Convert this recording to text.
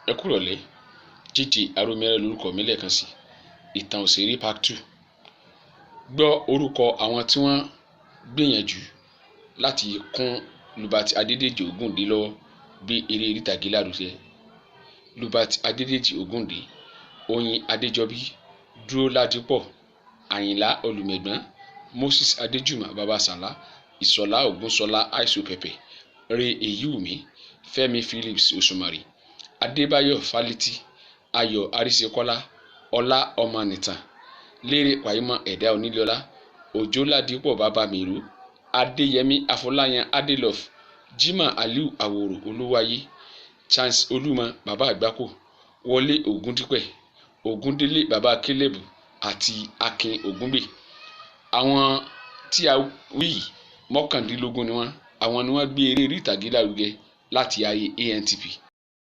Ẹ kú ìrọ̀lẹ́. JJ Aromire lórúkọ mi lẹ́ẹ̀kan sí. Ìtàn òṣèré part 2. Gbọ́ orúkọ àwọn tí wọ́n gbìyànjú láti kún Lubat Adédèjì Ògúndé lọ́wọ́ gbé eré orí ìtàgé lárugẹ. Lubat Adédèjì Ògúndé, Oyin Adéjọbí, Dúró Ládípọ̀, Àyìnlá Olùmẹ̀gbọ́n, Moses Adéjùmọ̀ Bàbá Sàlá, Ìṣọ̀lá Ògúnṣọlá Àìsópẹpẹ, Ray Èyíwùmí, Fẹ́mi Phillips Òṣùmàrè, Adébáyọ̀ Fálétí, Ayọ̀ Àríṣekọlá, Ọlá Ọmọnìtàn, Lérè Pàímọ̀ Ẹ̀dá Onílé-ọlá, Òjó Ládípọ̀ Bàbá Mèrò, Adéyẹmí Afọláyan Adelove, Jimoh Aliu Àwòrò Olúwayé, Chance Olúmọ Bàbá Àgbákò, Wọlé Ògúndípẹ̀, Ògúndélé Bàbá Caleb àti Akin Ògúngbè. Àwọn tí a wí yìí 19 ni wọ́n. Àwọn ni wọ́n gbé eré orí ìtàgé lárugẹ láti ayé ANTP.